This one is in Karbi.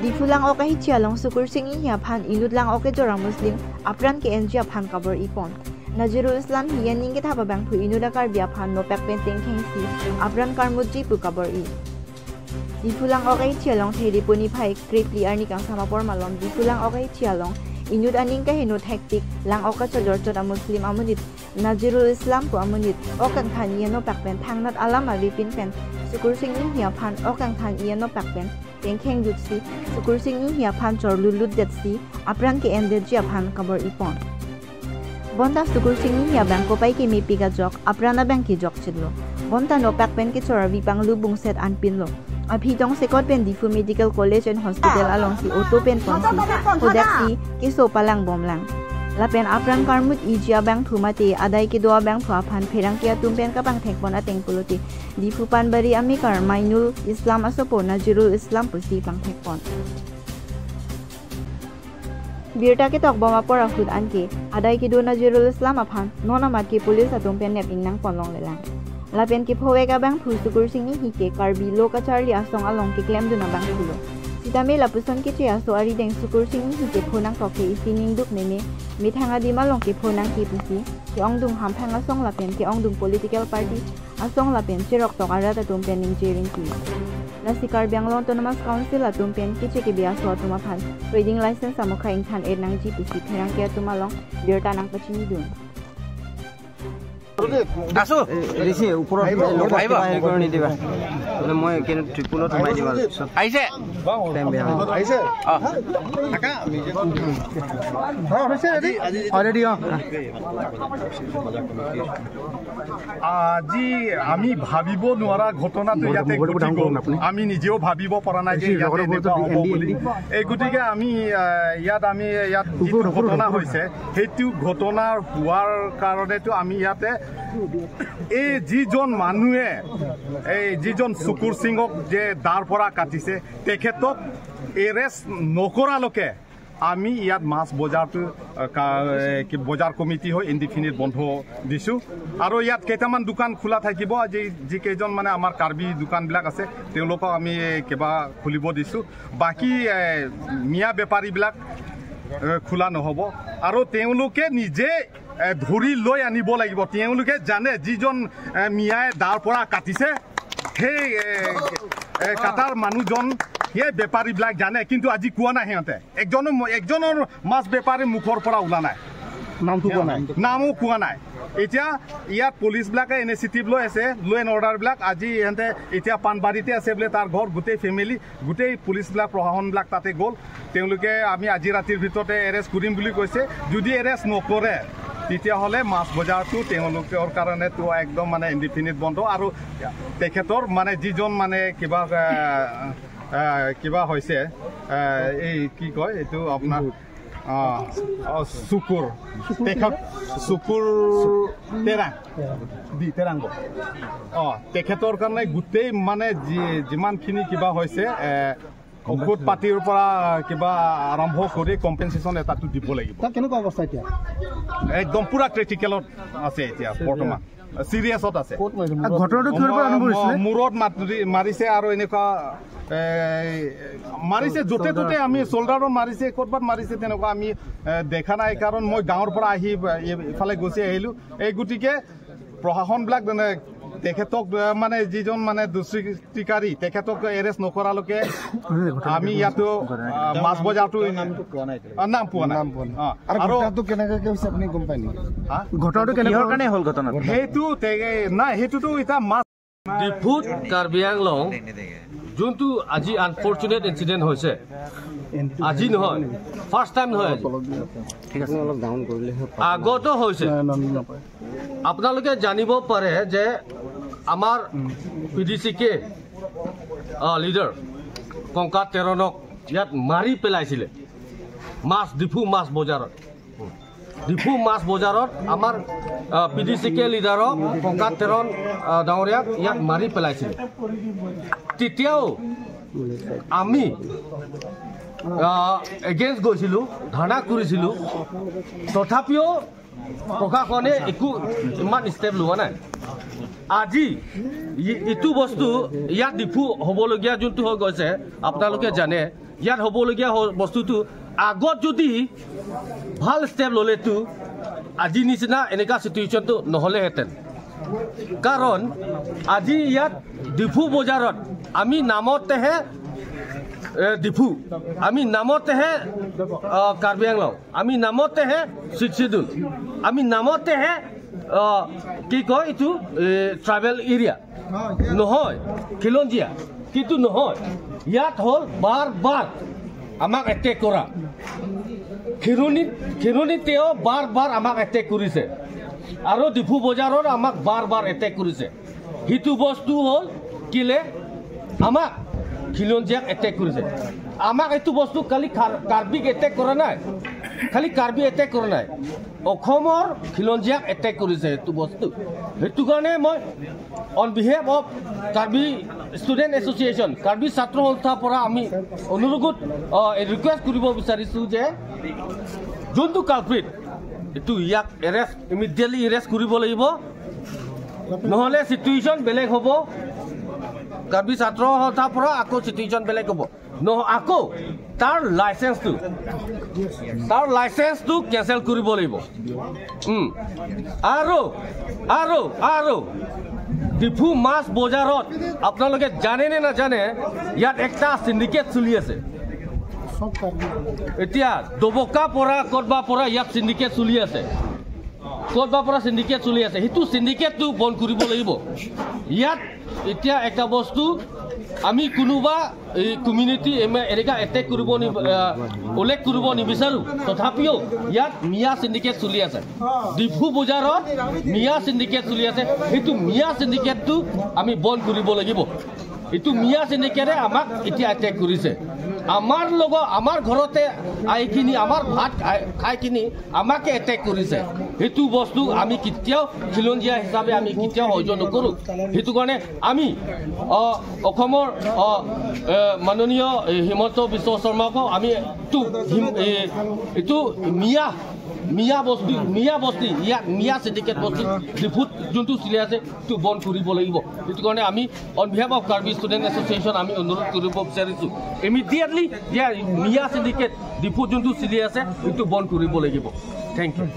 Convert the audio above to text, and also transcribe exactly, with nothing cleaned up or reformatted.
Diphu Langkok ahithi along Sukursing Enghi aphan inut Langkok kejor a-Muslim apran ke-enji aphan kabor-ipon. Nazirul Islam hi aning kethap abangphu inut a-Karbi aphan nopak pen tengkhengsi apran karmutji pu kabor-i. Diphu Langkok ahithi along Therepo niphai krepli arni kangsam apor malom Diphu Langkok ahithi along inut aning kaheno thektik Langkok kachojor chot a-Muslim amonit Nazirul Islam pu amonit ok kangthan-i anopak pen thangnat alam avepin pen Sukursing Enghi aphan ok kangthan-i anopak pen tengkheng jutsi Sukursing Enghi aphan chorlu lutdetsi apran ke-endetji aphan kabor-ipon. Bonta Sukursing Enghi abang kopai kemepik ajok apran abang kejok chitlo. Bonta nopak pen kechor avi panglu bungset anpinlo. Aphi tongsekot pen Diphu Medical College and Hospital alongsi auto pen ponsi hodaksi keso palang bomlang. Lapen apran karmut-iji abangphu mate adai kedo abangphu aphan pherangke atum pen kapangthekpon ateng pulote Diphu Panbari amekar Mainul Islam asopo Nazirul Islam pusi pangthekpon. Birta ketokbom apor ahut anke adai kedo Nazirul Islam aphan non amat ke police atum pen nep ingnangpon longlelang. Lapen kephovek abangphu Sukursing Enghi ke Karbi lo kacharli asong along keklemdun abangphulo. Sitame lapuson keche aso arideng Sukursing Enghi kepho nangkok ke isi ningduk meme, methang adim along kepho nangke pusi ke-ongdung hamphang asong lapen ke-ongdung political party asong lapen cheroktok arat atum pen ningje ringki. Lasi Karbi Anglong Autonomous Council atum pen keche kebe aso atum aphan trading license amokha ingthan-et nangji pusi pherangke atum along birta nangpachinidun. আছো। এই, এই, এই, ওপৰত আহিব, লগত আহিব। কিবা হেৰি কৰি নিদিবা। বোলে মই কিন্তু ট্ৰিপুলত সোমাই দিম আৰু। চব আহিছে? টাইম বেয়া হ'ব। আহিছে? অ। থাকা। অ, হৈছে ৰেডি? অলৰেডি, অ। আজি আমি ভাবিব নোৱাৰা ঘটনাটো ইয়াতে ঘটি গ'ল। আমি নিজেও ভাবিব পৰা নাই যে ইয়াতে এনেকুৱা হ'ব বুলি। এই গতিকে আমি, আহ, ইয়াত আমি ইয়াত যিটো ঘটনা হৈছে, সেইটো ঘটনা হোৱাৰ কাৰণেতো আমি ইয়াতে এই যিজন মানুহে এই যিজন চুকুৰ সিঙক যে দাৰ পৰা কাটিছে, তেখেতক এৰেষ্ট নকৰালৈকে আমি ইয়াত মাছ বজাৰটো, আহ, কা-, এ, কি, বজাৰ কমিটি হৈ ইনডিফিনিট বন্ধ দিছোঁ। আৰু ইয়াত কেইটামান দোকান খোলা থাকিব। আজি যিকেইজন মানে আমাৰ কাৰ্বি দোকানবিলাক আছে, তেওঁলোকক আমি, এ, কিবা খুলিব দিছোঁ। বাকী, এ, মিয়া বেপাৰীবিলাক, এ, খোলা নহ'ব। আৰু তেওঁলোকে নিজে, এ, ধৰি লৈ আনিব লাগিব। তেওঁলোকে জানে যিজন, এ, মিয়াই দাৰ পৰা কাটিছে, সেই, এ, এ, কাটাৰ মানুহজন, সেই বেপাৰীবিলাক জানে, কিন্তু আজি কোৱা নাই সিহঁতে। একজনো, একজনৰ মাছ বেপাৰী মুখৰ পৰা ওলা নাই। নামটো কোৱা নাই। নামো কোৱা নাই। এতিয়া ইয়াত পুলিচবিলাকে ইনিচিয়েটিভ লৈ আছে, ল' এণ্ড অৰ্ডাৰবিলাক। আজি সিহঁতে এতিয়া পাণবাৰীতে আছে বোলে, তাৰ ঘৰ, গোটেই ফেমিলি, গোটেই পুলিচবিলাক, প্ৰশাসনবিলাক তাতে গ'ল। তেওঁলোকে আমি আজি ৰাতিৰ ভিতৰতে এৰেষ্ট কৰিম বুলি কৈছে। যদি এৰেষ্ট নকৰে, তেতিয়াহ'লে মাছ বজাৰটো তেওঁলোকৰ কাৰণেতো একদম মানে ইনডিফিনিট বন্ধ। আৰু তেখেতৰ মানে যিজন মানে কিবা, আহ, আহ, কিবা হৈছে, আহ, এই কি কয় এইটো আপোনাৰ, আহ, আহ, চুকুৰ, তেখেত চুকুৰ তেৰাং, দি তেৰাং। অ, তেখেতৰ কাৰণে গোটেই মানে যি-, যিমানখিনি কিবা হৈছে, এ, ঔষধ পাতিৰ পৰা কিবা আৰম্ভ কৰি কম্পেনচেশ্যন এটাতো দিব লাগিব। তাৰ কেনেকুৱা অৱস্থা এতিয়া? একদম পুৰা ক্ৰিটিকেলত আছে এতিয়া বৰ্তমান, চিৰিয়াছত আছে। ক'ত মাৰিছে? আৰু ঘটনাটো কিহৰ পৰা আৰম্ভ হৈছিলে? মূ-, মূৰত মাৰি-, মাৰিছে আৰু এনেকুৱা, এ, মাৰিছে য'তে ত'তে। আমি চল্ডাৰত মাৰিছে, ক'ৰবাত মাৰিছে, তেনেকুৱা আমি, এ, দেখা নাই, কাৰণ মই গাঁৱৰ পৰা আহি, এ, ইফালে গুচি আহিলোঁ। এই গতিকে প্ৰশাসনবিলাক মানে তেখেতক, এ, মানে যিজন মানে দুষ্কৃতিকাৰী, তেখেতক এৰেষ্ট নকৰালৈকে আমি ইয়াতো, আ, মাছ বজাৰটো নামটো কোৱা নাই এতিয়ালৈকে। আ, নাম পোৱা নাই। নাম পোৱা নাই। অ, আৰু আৰু ঘটনাটো কেনেকে হৈছে আপুনি গম পায় নেকি? হা? ঘটনাটো কেনেকুৱা? কিহৰ কাৰণে হ'ল ঘটনাটো? সেইটো তে-, নাই, সেইটোতো এতিয়া মাছ ডিফুত কাৰ্বি আংলং যোনটো আজি আনফৰ্চুনেট ইনচিডেণ্ট হৈছে, আজি নহয়, ফাৰ্ষ্ট টাইম নহয় আজি। ঠিক আছে, অলপ ডাউন কৰিলে হয়। আগতো হৈছে। আপোনালোকে জানিব পাৰে যে আমাৰ পি ডি চি কে, আ, লিডাৰ কংকা তেৰণক ইয়াত মাৰি পেলাইছিলে মাছ, ডিফু মাছ বজাৰত। ডিফু মাছ বজাৰত আমাৰ, আ, পি ডি চি কে লিডাৰক কংকা তেৰণ, আ, ডাঙৰীয়াক ইয়াত মাৰি পেলাইছিলে। তেতিয়াও আমি, আ, এগেইনষ্ট গৈছিলোঁ, ধৰ্ণা কৰিছিলোঁ। তথাপিও প্ৰশাসনে একো ইমান ষ্টেপ লোৱা নাই। আজি ই-, ইটো বস্তু ইয়াত ডিফু হ'বলগীয়া যোনটো হৈ গৈছে, আপোনালোকে জানে, ইয়াত হ'বলগীয়া হ- বস্তুটো আগত যদি ভাল ষ্টেপ ল'লেতো আজি নিচিনা এনেকা চিটুৱেশ্যনটো নহ'লেহেঁতেন। কাৰণ আজি ইয়াত ডিফু বজাৰত আমি নামতেহে এ, ডিফু, আমি নামতেহে আহ, কাৰ্বি আংলং, আমি নামতেহে ছিক্স শ্বিডিউল, আমি নামতেহে আহ, কি কয় এইটো ট্ৰাইবেল এৰিয়া নহয়, খিলঞ্জীয়া। কিন্তু নহয়, ইয়াত হ'ল বাৰ বাৰ আমাক এটেক কৰা। খিৰনি খিৰনিতেও বাৰ বাৰ আমাক এটেক কৰিছে আৰু ডিফু বজাৰত আমাক বাৰ বাৰ এটেক কৰিছে। সেইটো বস্তু হ'ল কিলে আমাক খিলঞ্জীয়াক এটেক কৰিছে। আমাক এইটো বস্তু খালি খাৰ- কাৰ্বিক এটেক কৰা নাই, খালি কাৰ্বি এটেক কৰা নাই, অসমৰ খিলঞ্জীয়াক এটেক কৰিছে সেইটো বস্তু। সেইটো কাৰণে মই on behalf of Karbi student association, Karbi ছাত্ৰ সন্থাৰ পৰা আমি অনুৰোধ ৰিকুৱেষ্ট কৰিব বিচাৰিছোঁ যে যোনটো কালপ্ৰিট এইটো ইয়াক এৰেষ্ট ইমিডিয়েটলি এৰেষ্ট কৰিব লাগিব। নহ'লে চিটুৱেশ্যন বেলেগ হ'ব। কাৰ্বি ছাত্ৰ সন্থাৰ পৰা আকৌ চিটুৱেশ্যন বেলেগ হ'ব। নহ আকৌ তাৰ লাইচেন্সটো তাৰ লাইচেন্সটো কেঞ্চেল কৰিব লাগিব। উম। আৰু আৰু আৰু ডিফু মাছ বজাৰত আপোনালোকে জানে নে নাজানে, ইয়াত একটা চিণ্ডিকেট চলি আছে। এতিয়া ডবকা পৰা ক'তবা পৰা ইয়াত চিণ্ডিকেট চলি আছে, ক'তবা পৰা চিণ্ডিকেট চলি আছে। সেইটো চিণ্ডিকেটটো বন্ধ কৰিব লাগিব। ইয়াত এতিয়া একটা বস্তু, আমি কোনোবা এই কমিউনিটি এনেকা এটেক কৰিব নি- আহ, উল্লেখ কৰিব নিবিচাৰোঁ। তথাপিও ইয়াত মিয়া চিণ্ডিকেট চলি আছে, ডিফু বজাৰত মিয়া চিণ্ডিকেট চলি আছে। সেইটো মিয়া চিণ্ডিকেটটো আমি বন্ধ কৰিব লাগিব। এইটো মিয়া চিণ্ডিকেটে আমাক এতিয়া এটেক কৰিছে। আমাৰ লগত, আমাৰ ঘৰতে আহি কিনি, আমাৰ ভাত খাই- খাই কিনি আমাকে এটেক কৰিছে। সেইটো বস্তু আমি কেতিয়াও খিলঞ্জীয়া হিচাপে আমি কেতিয়াও সহ্য নকৰোঁ। সেইটো কাৰণে আমি অ, অসমৰ অ, এ, মাননীয় এ, হিমন্ত বিশ্ব শৰ্মাকো আমি এইটো হিম- এ, এইটো মিয়া মিয়া বস্তি মিয়া বস্তি ইয়াত মিয়া চিণ্ডিকেট বস্তি ডিফুত যোনটো চলি আছে সেইটো বন্ধ কৰিব লাগিব। সেইটো কাৰণে আমি on behalf of Karbi student association আমি অনুৰোধ কৰিব বিচাৰিছোঁ ইমিডিয়েটলি যে মিয়া চিণ্ডিকেট ডিফুত যোনটো চলি আছে সেইটো বন্ধ কৰিব লাগিব। Thank you.